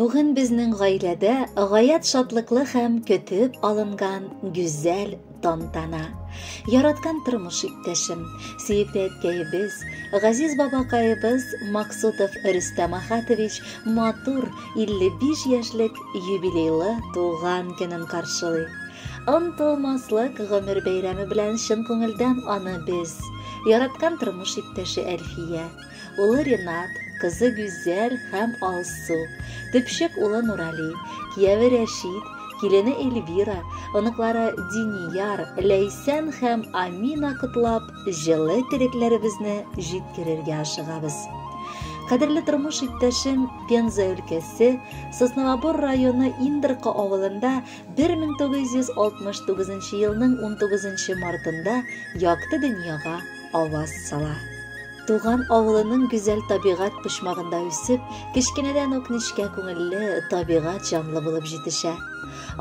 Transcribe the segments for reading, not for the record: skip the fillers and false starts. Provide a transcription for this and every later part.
Бүген безнең гаиләдә гаять шатлыклы һәм көтеп алынган гүзәл тантана. Яраткан тормыш иптәшем, сөекле әткәебез, газиз бабакаебыз Максутов Рөстәм Ахатович матур 55 яшьлек юбилейлы туган көнен каршылый. Онытылмаслык гомер бәйрәме белән чын күңелдән аны без, яраткан тормыш иптәше Әлфия, улы Ренат, кызы Гүзәл һәм Алсу, төпчек улы Нурали, кияве Рәшит, килене Эльвира, оныклары Динияр, Ләйсән һәм Амина котлап, җылы теләкләребезне җиткерергә ашыгабыз. Кадерле тормыш иптәшем Пенза өлкәсе, Сосновобор районы Индерка авылында 1969 елның 19 мартында якты дөньяга аваз сала. Туган авылының гүзәл табигать почмагында үсеп, кечкенәдән үк нечкә күңелле, табигать җанлы булып җитешә.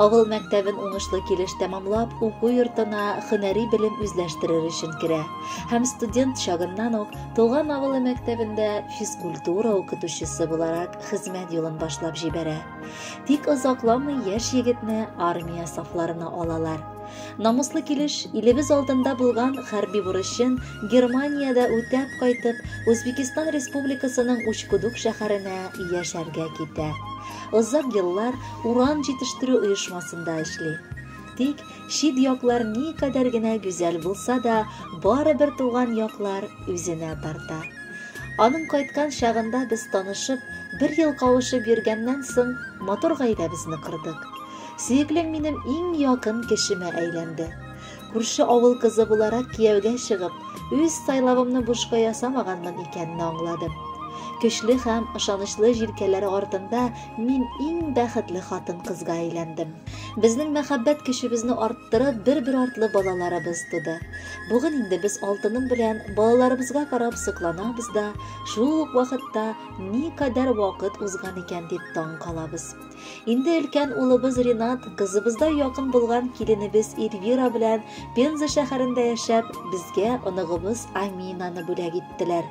Авыл мәктәбен уңышлы килеш тәмамлап, уку йортына һөнәри белем үзләштерер өчен керә һәм студент чагыннан ук туган авылы мәктәбендә физкультура укытучысы буларак хезмәт юлын башлап җибәрә. Тик озакламый яшь егетне армия сафларына алалар. Намуслы килеш илебез алдында булган хәрби бурычын Германиядә үтәп кайтып, Үзбекистан Республикасының Учкудук шәһәренә яшәргә китә. Озак еллар уран җитештерү оешмасында эшли. Тик чит яклар никадәр генә гүзәл булса да, барыбер туган яклар үзенә тарта. Аның кайткан чагында без танышып, бер ел кавышып йөргәннән соң, матур гаиләбезне кордык. Сөеклем минем иң якын кешемә әйләнде. Күрше авыл кызы буларак кияүгә чыгып, үз сайлавымны бушка ясамаганмын икәнне аңладым. Көчле һәм ышанычлы җилкәләре артында мин иң бәхетле хатын-кызга әйләндем. Безнең мәхәббәт көчебезне арттырып, бер-бер артлы балаларыбыз туды. Бүген инде без Алтыным белән балаларыбызга карап сокланабыз да, шул ук вакытта никадәр вакыт узган икән дип таң калабыз. Инде өлкән улыбыз Ринат, кызыбыздай якын булган киленебез Эльвира белән Пенза шәһәрендә яшәп, безгә оныгыбыз Аминаны бүләк иттеләр.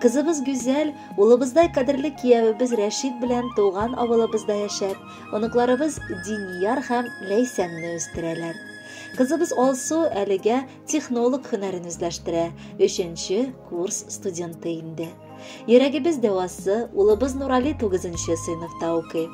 Кызыбыз Гүзәл, улыбыздай кадерле киявебез Рәшит белән туган авылыбызда яшәп, оныкларыбыз Динияр һәм Ләйсәнне үстерәләр. Кызыбыз Алсу әлегә технолог һөнәрен үзләштерә, өченче курс студенты инде. Йөрәгебез дәвасы, улыбыз Нурали тугызынчы сыйныфта укый.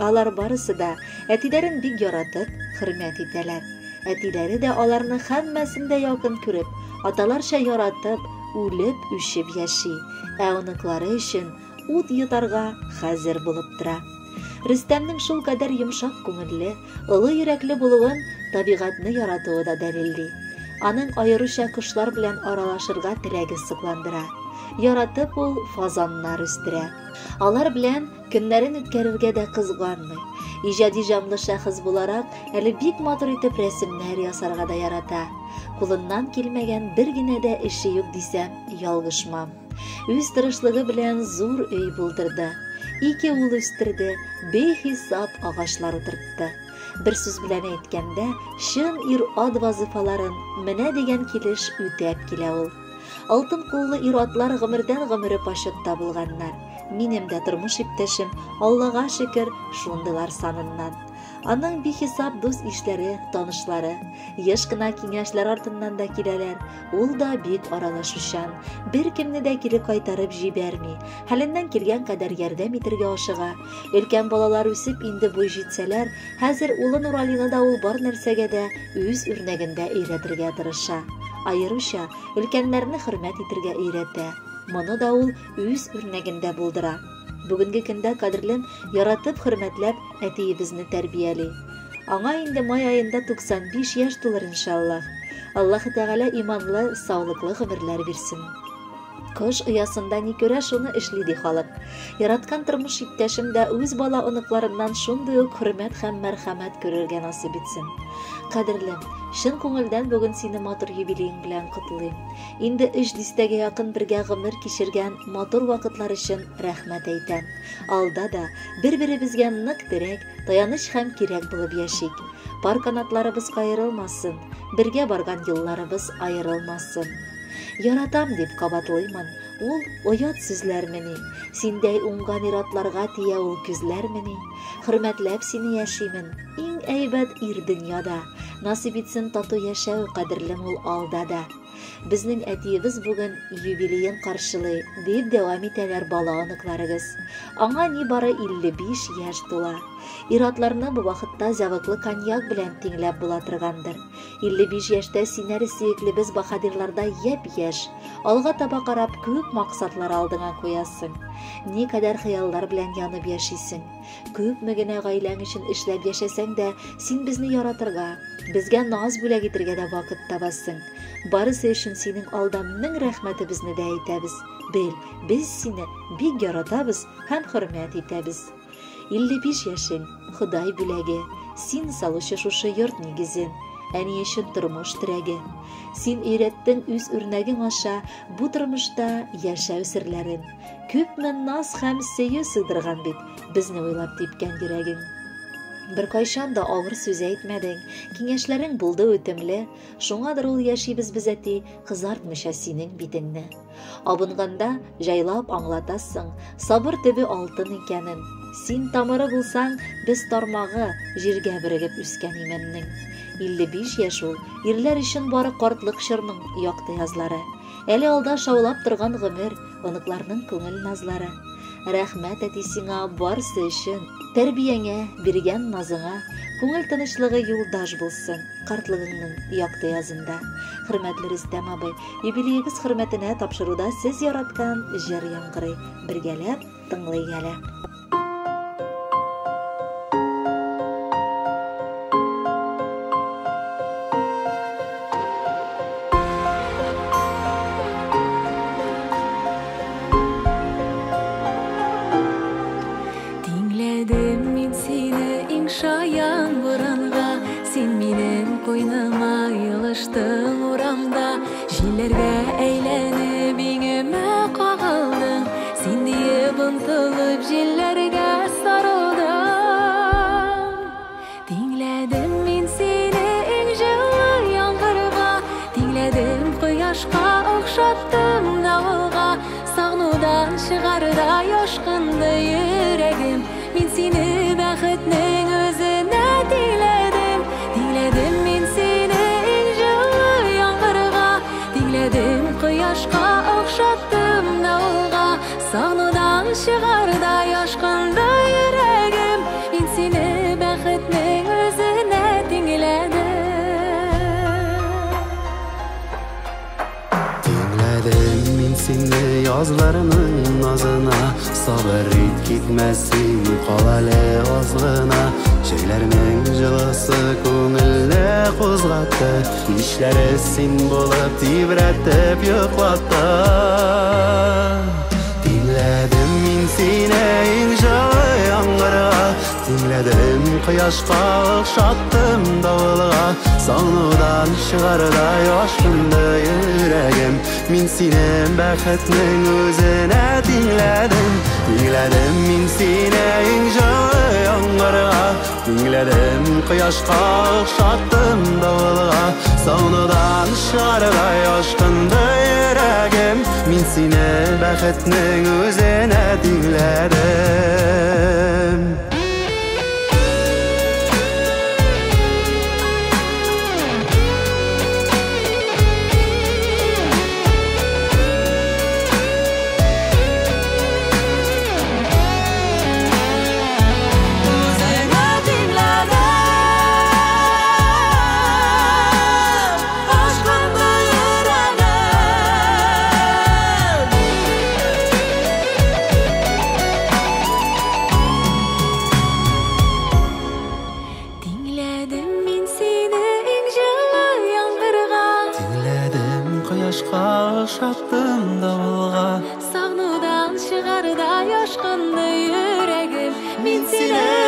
Алар барысы да әтиләрен бик яратып, хөрмәт итәләр. Әтиләре дә аларны һәммәсен дә якын күреп, аталарча яратып, үлеп үчеп яши. Ә оныклары өчен ут йотарга хәзер булып тора. Рөстәмнең шулкадәр йомшак күңелле, олы йөрәкле булуын табигатьне яратуы да дәлилли. Аның аеруча кошлар белән аралашырга теләге сокландыра. Яратып ул фазаннар үстерә. Алар белән көннәрен үткәрергә дә кызганмый. Иҗади җанлы шәхес буларак, әле бик матур итеп рәсемнәр ясарга да ярата. Кулыннан килмәгән бер генә дә эше юк дисәм, ялгышмам. Үз тырышлыгы белән зур өй булдырды. Ике ул үстерде, бихисап агачлар утыртты. Бер сүз белән әйткәндә, чын ир-ат вазыйфаларын менә дигән килеш үтәп килә ул. Алтын куллы ир-атлар гомердән гомере почетта булганнар. Минем дә тормыш иптәшем, Аллага шөкер, шундыйлар саныннан. Аның бихисап дус-ишләре, танышлары. Еш кына киңәшләр артыннан да киләләр. Ул да бик аралашучан. Беркемне дә кире кайтарып җибәрми. Хәленнән килгән кадәр ярдәм итергә ашыга. Өлкән балалар үсеп инде буй җитсәләр, хәзер улы Нуралины да ул бар нәрсәгә дә үз үрнәгендә өйрәтергә тырыша. Аеруча, өлкәннәрне хөрмәт итергә өйрәтә. Моны да ул үз үрнәгендә булдыра. Бүгенге көндә кадерлем, яратып, хөрмәтләп әтиебезне тәрбияли. Аңа инде май аенда 95 яшь тулыр иншаллаһ. Аллаһы Тәгалә иманлы, саулыклы гомерләр бирсен. Кош оясында ни күрә, шуны эшли, ди халык. Яраткан тормыш иптәшем дә үз бала-оныкларыннан шундый ук хөрмәт һәм мәрхәмәт күрергә насыйп итсен. Кадерлем, чын күңелдән бүген сине матур юбилеең белән котлыйм. Инде өч дистәгә якын бергә гомер кичергән матур вакытлар өчен рәхмәт әйтәм. Алда да бер-беребезгә нык терәк, таяныч һәм кирәк булып яшик. Пар канатларыбыз каерылмасын, бергә барган юлларыбыз аерылмасын. Яратам дип кабатлыймын, Ул оят сүзләрмени? Синдәй уңган ир-атларга тия ул күзләрмени? Хөрмәтләп сине яшимен, иң әйбәт ир дөньяда. Насыйп итсен тату яшәү, кадерлем ул алда да. Безнең әтиебез бүген юбилеен каршылый, дип дәвам итәләр бала оныкларыгыз. Аңа нибары 55 яшь тула. Ир-атларны бу вакытта зәвыклы коньяк белән тиңләп була торгандыр. 55 яшьтә син әле сөеклебез баһадирлардай япь-яшь. Алга таба карап күп максатлар алдыңа куясың. Никадәр хыяллар белән янып яшисең. Күпме генә гаиләң өчен эшләп яшәсәң дә, син безне яратырга, безгә наз бүләк итергә дә вакыт табасың. Барысы өчен синең алда мең рәхмәтебезне дә әйтәбез. Бел, без сине бик яратабыз һәм хөрмәт итәбез. 55 яшең, Ходай бүләге, син салучы шушы йорт нигезен, әни өчен тормыш терәге. Син өйрәттең үз үрнәгең аша бу тормышта яшәү серләрен. Күпме наз һәм сөю сыйдырган бит безне уйлап типкән йөрәгең. Беркайчан да авыр сүз әйтмәдең, киңәшләрең булды үтемле, шуңадыр ул яшибез без әти, кызартмыйча синең битеңне. Абынганда җайлап аңлатасың, сабыр төбе алтын икәнен. Син тамыры булсаң, без тармагы, җиргә берегеп үскән имәннең. 55 яшь ул, ирләр өчен бары картлык чорның якты язлары. Әле алда шаулап торган гомер, оныкларның күңел назлары. Рәхмәт, әти, сиңа барысы өчен, тәрбияңә, биргән назыңа, күңел тынычлыгы юлдаш булсын картлыгыңның якты язында. Хөрмәтле Рөстәм абый, юбилеегыз хөрмәтенә тапшыруда сез яраткан җыр яңгырый. Бергәләп тыңлыйк әле. Тиңләдем мин сине иң шаян буранга, син минем куйныма елыштың урамда, җилләргә әйләнеп иңемә кагылдың, син диеп омтылып җилләргә сарылдым. Тиңләдем мин сине иң җылы яңгырга, тиңләдем кояшка, охшаттым давылга, сагынудан чыгардай ашкынды йөрәгем. Мин сине бәхетнең үзенә тиңләдем. Тиңләдем мин сине иң җылы яңгырга, тиңләдем кояшка, охшаттым давылга, сагынудан чыгардай ашкынды йөрәгем. Мин сине бәхетнең үзенә тиңләдем. Тиңләдем мин сине язларның назына, сабыр ит китмә син, кал әле аз гына. Җәйләрнең җылысы күңелне кузгатты, кичләре син булып тибрәтеп йоклатты. Тиңләдем мин сине иң җылы яңгырга, тиңләдем кояшка, охшаттым давылга, сагынудан чыгардай ашкынды йөрәгем. Мин сине бәхетнең үзенә тиңләдем. Тиңләдем мин сине иң җылы яңгырга, тиңләдем кояшка, охшаттым давылга, сагынудан чыгардай ашкынды йөрәгем. Мин сине бәхетнең үзенә тиңләдем. Үзеңә тиңләдем, ашкынды йөрәгем. Тиңләдем мин сине иң җылы яңгырга, Тиңләдем кояшка, охшаттым давылга, сагынудан чыгардай ашкынды йөрәгем. Мин сине